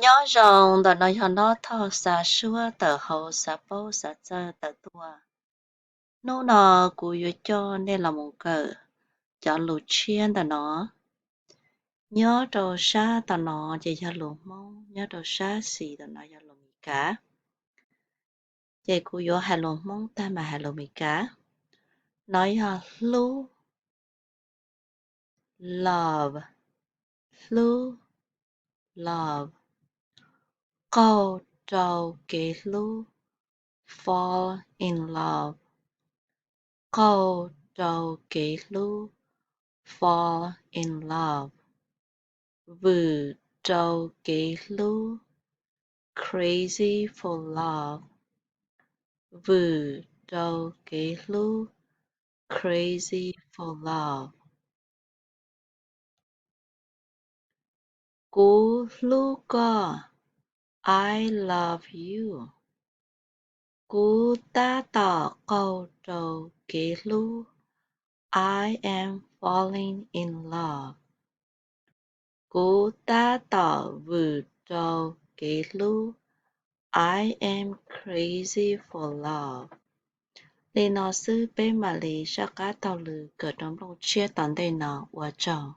Nyob zoo, ntawm no yog Nob Thoj xa suab tawm hauv xav paub xav txawj tawm tuaj. Hnub no kuv yuav coj nej los mus kawm cov lus tshiab ntawm no. Nyob rau sab tom no ces yog lus Hmoob, nyob rau sab xis tom no yog lus Meskas. Ces kuv yuav hais lus Hmoob tag mam hais lus Meskas. No yog hlub, love, hlub, love. Qaug rau kev hlub, fall in love. Qaug rau kev hlub, fall in love. Vwm rau kev hlub, crazy for love. Vwm rau kev hlub, crazy for love. Kuv hlub koj, I love you. Kuv tab tom qaug rau kev hlub, I am falling in love. Kuv tab tom vwm rau kev hlub, I am crazy for love. Li no xwb peb mam li saj qab taug lw kawm rau nplooj tshiab tom ntej no, ua tsaug.